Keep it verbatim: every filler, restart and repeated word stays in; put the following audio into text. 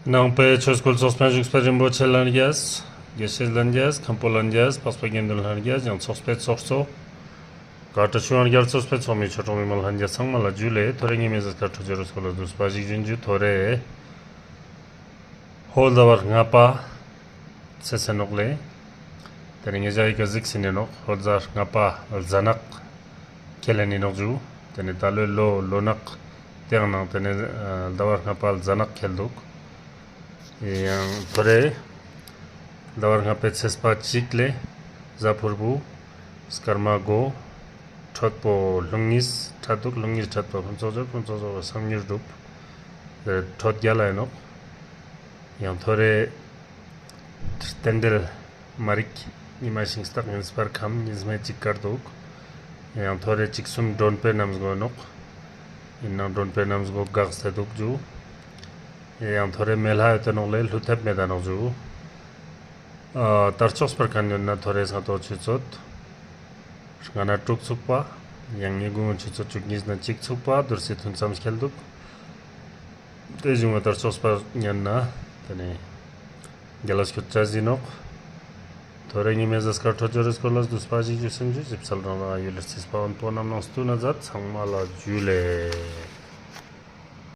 ནང་པའི་ཆོས་སྐུལ་ཚོགས་པའི་བཞུགས་པའི་རིན་པོ་ཆེ་ལྷན་རྒྱས། དགེ་བཤེས་ལྷན་རྒྱས། མཁན་པོ་ལྷན་རྒྱས། འཕགས་པའི་དགེ་འདུན་ལྷན་རྒྱས། ཡང་ཚོགས་པའི་ཚོགས་གཙོ། བཀའ་དྲིན་ཆེ་བའི་རྒྱལ་ཚོགས་པའི་ཚོགས་མི་ཆོས་གྲོགས་མི་མང་ལྷན་རྒྱས་ཚང་མ་ལ་ཇུ་ལེ། ཐོ་རེ་ཉི་མའི་གཟའ་སྐར་འཕྲོད་སྦྱོར་སྐོར་ལ་བསྡུས་པ་ཞིག་ཞུ་ཨིན་ཇུ། ཐོ་རེ་ཧོར་ཟླ་བ་ལྔ་པ་ཚེས་ཨིན་ནོག་ལེ། ཏེ་ནེ་ཉེ་ཞའི་ཀ་གཟིགས་ཨིན་ནོག། ཧོར་ཟླ་བ་ལྔ་པ་ཟླ་ནག་ཁེལ་ཨིན་ནོག་ཇུ། ཏེ་ནེ་ད་ལོའི་ལོ་ལོ་ནག་ཏེའི་ནང་ཏེ་ནེ་ཟླ་བ་ལྔ་པ་ཟླ་ནག་ཁེལ་དུག། ཡང་ཐོ་རེ་ཟླ་བ་ལྔ་པའི་ཚེས་པ་གཅིག་ལེ། གཟའ་ཕུར་བུ། སྐར་མ་དགུ། འཕྲོད་པོ་རླུང་གཉིས་འཕྲད་དུག། རླུང་གཉིས་འཕྲད་པ་ཕུན་ཚོགས་འབྱོར། ཕུན་ཚོགས་འབྱོར་བ་སང་ཉིན་གྲུབ། འཕྲོད་རྒྱལ་ལ་ཨིན་ནོག། ཡང་ཐོ་རེ་རྟེན་འབྲེལ་མ་རིག་ཉི་མ་ཤིང་སྟག་ཉིན་སྤར་ཁམ་ཉིན་སྨེ་གཅིག་དཀར་དུག། ཡང་ཐོ་རེ་གཅིག་གསུམ་མགྲོན་པོའི་གནམ་སྒོ་ཨིན་ནོག། ཨིན་ནའང་མགྲོན་པོའི་གནམ་སྒོ་འགག་སྟེ་དུག་ཇུ། ཡང་ཐོ་རེ་མེ་ལྷ་ཡོད་དེ་ནོག་ལེ། ཀླུ་ཐེབས་མེད་ད་ནོག་ཇུ། ཨ་དར་ལྕོག་སྤར་ཁན་ཡོད་ན་ཐོ་རེ་སྔ་ཏོག་ཆུ་ཚོད་ལྔ་ནེ་དྲུག་ཚུགས་པ། ཡང་ཉིན་གུང་ཆུ་ཚོད་བཅུ་གཉིས་ནེ་གཅིག་ཚུགས་པ་བདུད་རྩི་ཐུན་མཚམས་ཁེལ་དུག། ཏེ་ཞུ་ང་དར་ལྕོག་སྤར་ཉན་ན་ཏེ་ནེ་རྒྱལ་ལ་སྐྱོད་ཅེས་ཨིན་ནོག། ཐོ་རེ་ཉི་མའི་གཟའ་སྐར་འཕྲོད་སྦྱོར་སྐོར་ལ་བསྡུས་པ་ཞིག་ཞུས་ཨིན་ཇུ། ཞིབ་གསལ་རང་རང་ཡུལ་ལ་རྩིས་པ་འོན་པོ་རྣམས་ནང་སྟུན་ན་མཛད། ཚང་མ་ལ་ཇུ་ལེ།